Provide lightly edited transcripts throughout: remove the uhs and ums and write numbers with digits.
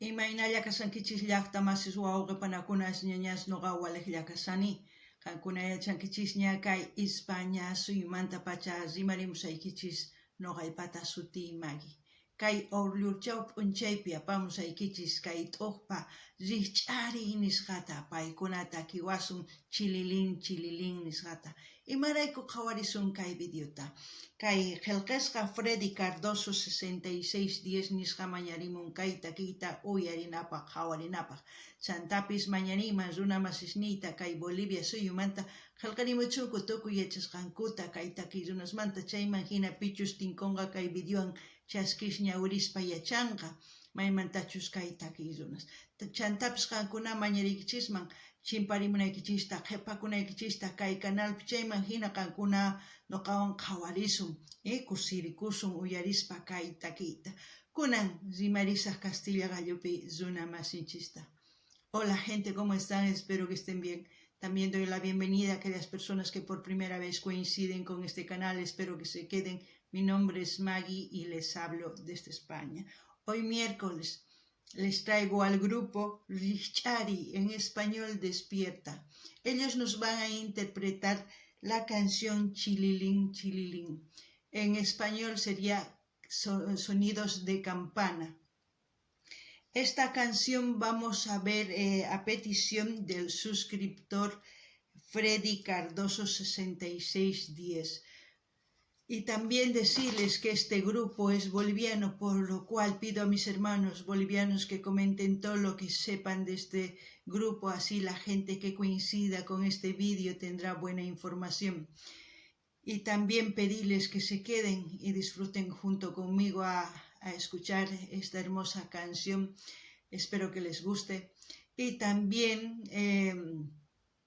Imaynalla kashankichis llaqta masis wawqe panakunas ñañas noqa waliqlla kashani. Qankuna yachankichisña kay Ispaña suyumantapacha rimarimusaykichis noqaypata sutiy Magui. Kay Orllurchaw p'unchaypi apamusaykichis kay t'uqpa rikch'ariy nisqata paykuna takiwasun chililin chililin nisqata. Imarayku qhawarisun kay videota. Kay qillqasqa Freddy Cardoso 6610 nisqa mañarimun kay takiyta uyarinapaq qhawarinapaq. Chantapis mañariyman runa masisniyta kay Bolivia suyumanta qillqarimuchunku tukuy yachasqankuta kay takiy runasmanta chayman hina pichus tinkunqa kay videowan chaskis ñawirispa yachanqa maymantachus kay takiy runas. Chantapis qankuna mañariykichisman chimparimunaykichista qhipakunaykichista kay canalpi chayman hina qankuna noqawan qhawarisun kusirikusun uyarispa kay takiyta. Kunan rimarisaq Castilla qallupi runa masinchista. Hola gente, ¿cómo están? Espero que estén bien. También doy la bienvenida a aquellas personas que por primera vez coinciden con este canal. Espero que se queden. Mi nombre es Maggie y les hablo desde España. Hoy miércoles les traigo al grupo Rikch'ariy, en español Despierta. Ellos nos van a interpretar la canción Chililín, Chililín. En español sería sonidos de campana. Esta canción vamos a ver a petición del suscriptor Freddy Cardoso 6610. Y también decirles que este grupo es boliviano, por lo cual pido a mis hermanos bolivianos que comenten todo lo que sepan de este grupo, así la gente que coincida con este vídeo tendrá buena información. Y también pedirles que se queden y disfruten junto conmigo a escuchar esta hermosa canción. Espero que les guste. Y también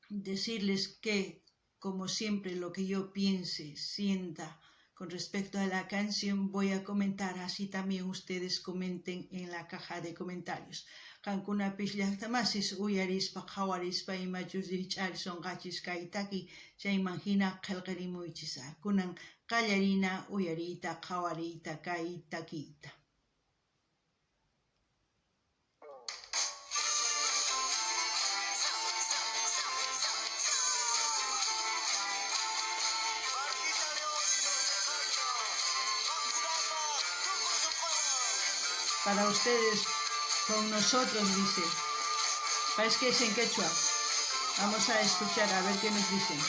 decirles que, como siempre, lo que yo piense, sienta con respecto a la canción, voy a comentar, así también ustedes comenten en la caja de comentarios. Qankunapis llaqta masis uyarispa qhawarispa imachus rikch'arisonqachis kay taki chayman hina qillqarimuychis. Kunan qallarina uyariyta qhawariyta kay takiyta. Para ustedes, con nosotros, dice. Parece que es en quechua. Vamos a escuchar a ver qué nos dicen.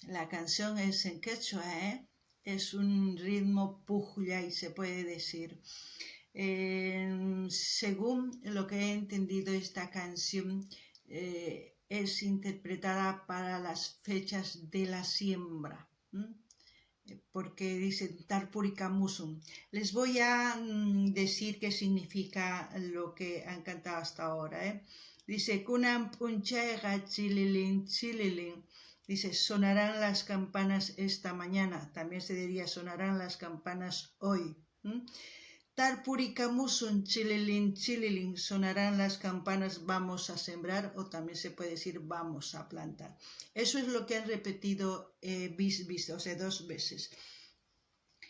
La canción es en quechua, ¿eh? Es un ritmo pujllay, se puede decir. Según lo que he entendido, esta canción es interpretada para las fechas de la siembra, porque dicen Tarpurikamusun. Les voy a decir qué significa lo que han cantado hasta ahora, ¿eh? Dice, Kunan p'unchayqa chililin, chililin. Dice, sonarán las campanas esta mañana. También se diría, sonarán las campanas hoy. Tarpurikamusun, chililin, chililin. Sonarán las campanas, vamos a sembrar, o también se puede decir, vamos a plantar. Eso es lo que han repetido bis, bis, o sea, dos veces.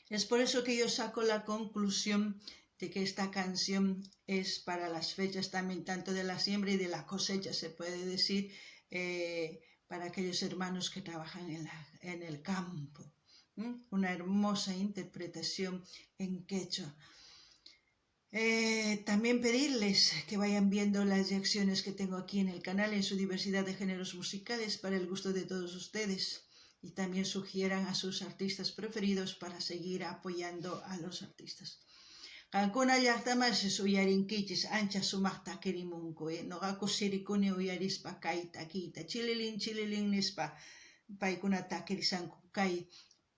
Es por eso que yo saco la conclusión de que esta canción es para las fechas también tanto de la siembra y de la cosecha, se puede decir, para aquellos hermanos que trabajan en el campo. Una hermosa interpretación en quechua. También pedirles que vayan viendo las reacciones que tengo aquí en el canal en su diversidad de géneros musicales para el gusto de todos ustedes. Y también sugieran a sus artistas preferidos para seguir apoyando a los artistas. Qankuna llaqtamasis uyarinkichis ancha sumaq takirimunku, eh? Noqa kusirikuni uyarispa kay takiyta, chililin chililin nispa paykuna takirisanku kay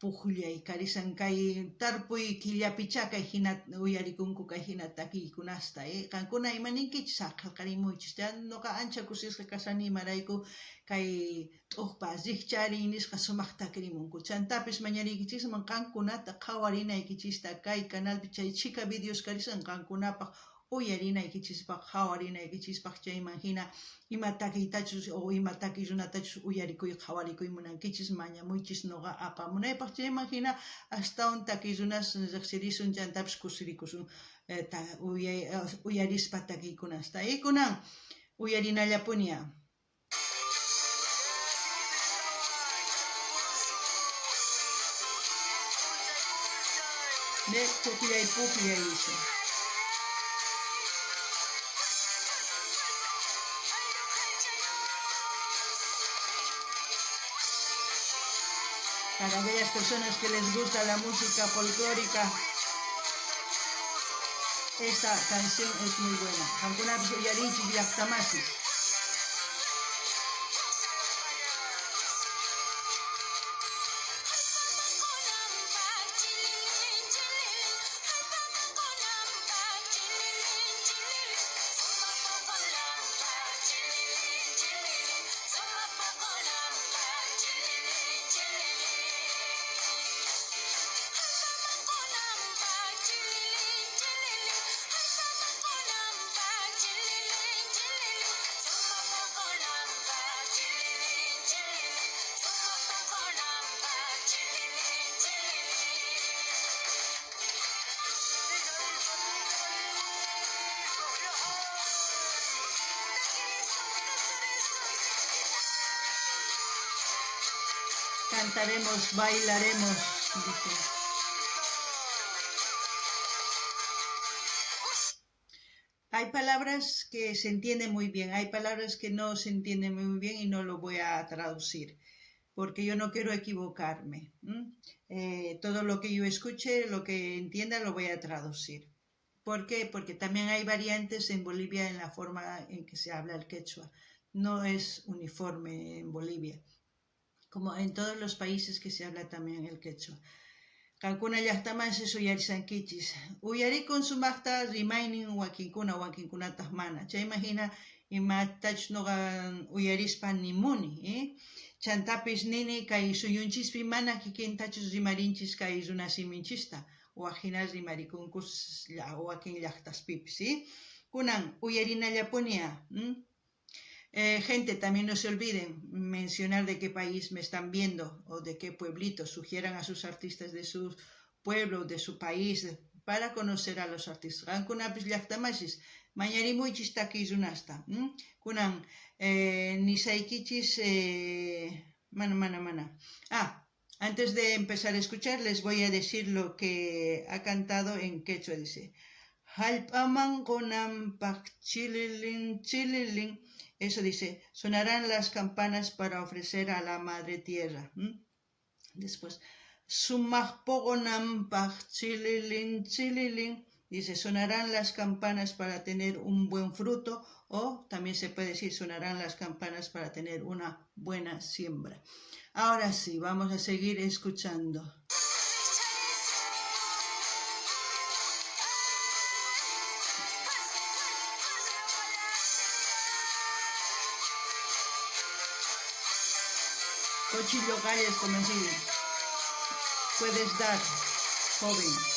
pukllay karisan kay tarpuy killapichá kay hina uyarikunku kay hina takiykunasta, eh? Qankuna ima ninkichis? Qillqarimuychis. Noqa ancha kusisqa kashani imarayku kay t'uqpa rikchariy nisqa sumaq takirimunku. Chantapis mañariykichisman qankunata qhawarinaykichista kay canalpi chay chhika videos karisan qankunapaq uyarinaykichispaq qhawarinaykichispaq chayman hina ima takiytachus o ima takiy runatachus uyarikuy qhawarikuy munankichis mañamuychis noqa apamunaypaq chayman hina astawan takiy runas riqsirisun chantapis kusirikusun uyarispa takiykunasta. Y kunan uyarinallapuni. Ne pukllay pukllay dice. Para aquellas personas que les gusta la música folclórica, esta canción es muy buena. Qankunapis uyarinchis llaqtamasis. Cantaremos, bailaremos, dice. Hay palabras que se entienden muy bien, hay palabras que no se entienden muy bien y no lo voy a traducir, porque yo no quiero equivocarme. Todo lo que yo escuche, lo que entienda, lo voy a traducir. ¿Por qué? Porque también hay variantes en Bolivia en la forma en que se habla el quechua. No es uniforme en Bolivia, como en todos los países que se habla también el quechua. Qankuna llaqtamasis uyarisankichis. Uyarikun sumaqta rimaynin wakinkuna, wakinkunataq mana. Chayman hina imatachus noqa uyarispa nimuni, eh? Chantapis nini kay suyunchispi mana kikintachus rimarinchis kay runasiminchista. Wak hina rimarikunku wakin llaqtaspipis, eh? Kunan uyarinallapuni. Gente, también no se olviden mencionar de qué país me están viendo o de qué pueblito. Sugieran a sus artistas de su pueblo, de su país, para conocer a los artistas. Qankunapis llaqtamasis, mañarimuychis takiy runasta. Kunan, nisaykichis, mana, mana, mana. Ah, antes de empezar a escuchar, les voy a decir lo que ha cantado en quechua, dice. Hallp'aman qunanpaq chililin, chililin. Eso dice, sonarán las campanas para ofrecer a la madre tierra. Después, sumaq poqonanpaq chililin, chililin. Dice, sonarán las campanas para tener un buen fruto, o también se puede decir, sonarán las campanas para tener una buena siembra. Ahora sí, vamos a seguir escuchando. Cochillo Calles convencido. Puedes dar, joven.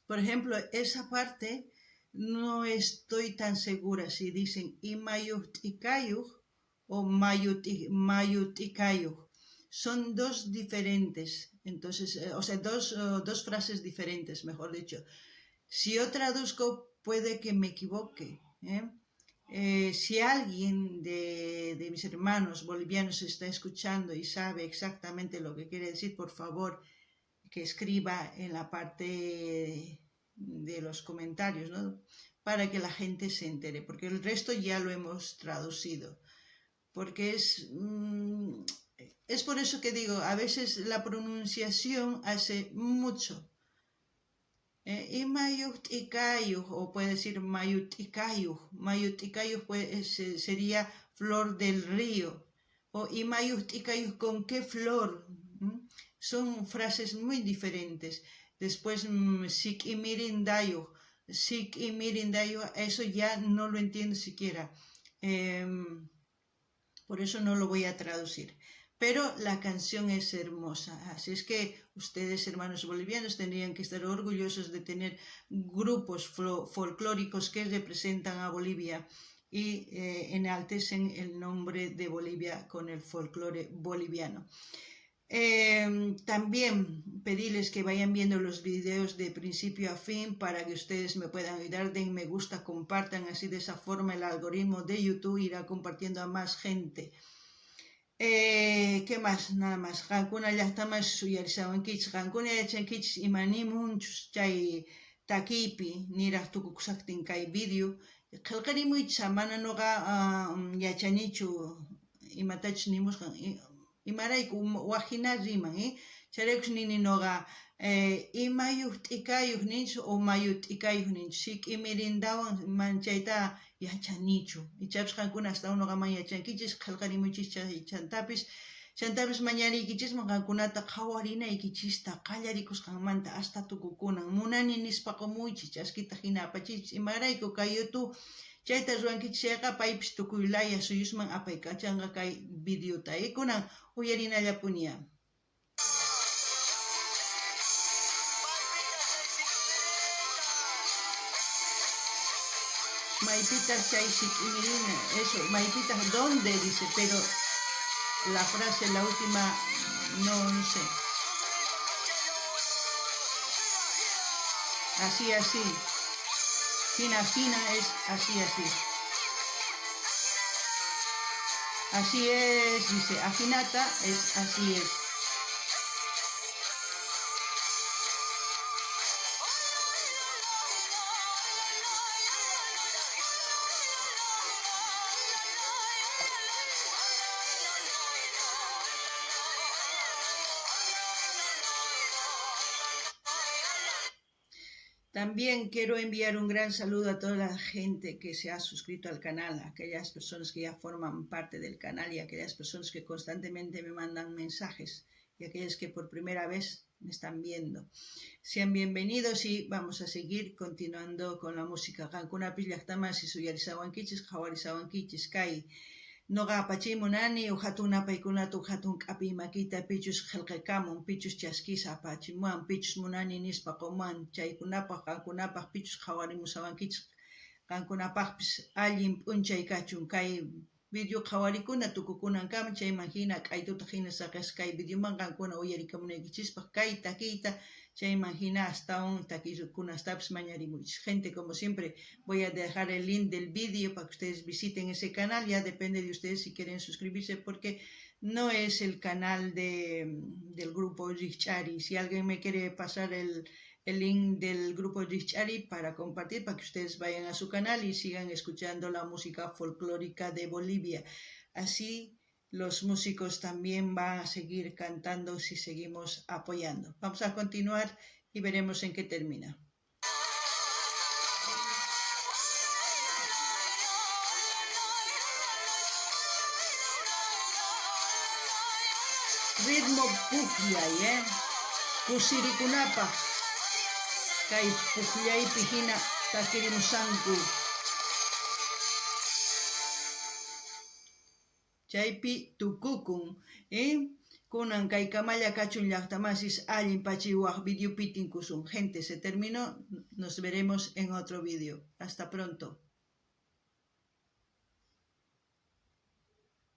Por ejemplo, esa parte no estoy tan segura si dicen imayuq t'ikayuq o mayu t'ikayuq. Son dos diferentes, entonces, o sea, dos frases diferentes, mejor dicho. Si yo traduzco, puede que me equivoque, ¿eh? Si alguien de mis hermanos bolivianos está escuchando y sabe exactamente lo que quiere decir, por favor, que escriba en la parte de los comentarios, ¿no? Para que la gente se entere, porque el resto ya lo hemos traducido. Porque es por eso que digo, a veces la pronunciación hace mucho. Imayuq t'ikayuq, o puede decir mayu t'ikayuq. Mayu t'ikayuq sería flor del río. O imayuq t'ikayuq, ¿con qué flor? ¿Mm? Son frases muy diferentes. Después, sik'imirindayuq, sik'imirindayuq, eso ya no lo entiendo siquiera. Por eso no lo voy a traducir. Pero la canción es hermosa. Así es que ustedes, hermanos bolivianos, tendrían que estar orgullosos de tener grupos folclóricos que representan a Bolivia y enaltecen el nombre de Bolivia con el folclore boliviano. También pedirles que vayan viendo los videos de principio a fin para que ustedes me puedan ayudar. Den me gusta, compartan, así de esa forma el algoritmo de YouTube irá compartiendo a más gente. ¿Qué más? Nada más. Qankuna llaqtamas uyarishawankichis, qankuna yachankichis imanimunchus chay takiypi niraq tukukushaqtin kay video. Qillqarimuychis, mana nuqa yachanichu imatachus nimusqan, imarayku wak hina riman, eh? Chayraykus nini nuqa imayuq t'ikayuq ninchis o mayu t'ikayuq ninchis, sik'imirindawan man chayta yachanichu. Ichapis qankuna astawan nuqaman yachankichis, qillqarimuychis chantapis. Chantapis mañariykichisman qankunata qhawarinaykichista qallarikusqanmanta hasta tukukunan. Munani nispa qumuychis, chaskita hina apachiychis. Imarayku kay YouTube chayta ruwankichis chayqa paypis tukuy laya suyusman apaykachanqa kay videota. Kunan uyarinallapuniya. Maypitaq chay sik'imirina, eso, maypitaq, ¿dónde? Dice, pero la frase, la última, no, no sé. Así, así. Jina, jina es así, así. Así es, dice, ajinata es así es. También quiero enviar un gran saludo a toda la gente que se ha suscrito al canal, a aquellas personas que ya forman parte del canal y a aquellas personas que constantemente me mandan mensajes y aquellas que por primera vez me están viendo. Sean bienvenidos y vamos a seguir continuando con la música. Qankunapis llaqtamas uyarishawankichis, qhawarishawankichis kay Noqa apachimunani huk hatun napaykunata, huk hatun k'apiy makita, pichus qillqakamun, pichus chaskisa apachimuwan, pichus munani nispa qumuwan, chaykunapaq qankunapaq pichus qhawarimushawankichis, qankunapaqpis allin p'unchay kachun. Kay video qhawarikuna tukukunankama, chayman hina k'aytuta hina saqesqa kay videoman qankuna uyarikamunaykichispaq kay takiyta, chayman hina astawan takiykunastapis mañarimuychis. Gente, como siempre, voy a dejar el link del vídeo para que ustedes visiten ese canal. Ya depende de ustedes si quieren suscribirse, porque no es el canal del grupo Rikch'ariy. Si alguien me quiere pasar el link del grupo Rikch'ariy para compartir, para que ustedes vayan a su canal y sigan escuchando la música folclórica de Bolivia. Así los músicos también van a seguir cantando si seguimos apoyando. Vamos a continuar y veremos en qué termina. Ritmo pukllay, eh? Kusirikunapaq kay pukllaypi hina takirimusanku. Chaypi tukukun, eh? Kunan kaykamalla kachun llaqtamasis, allin pachiwaq videopi tinkusun. Gente, se terminó, nos veremos en otro vídeo. Hasta pronto.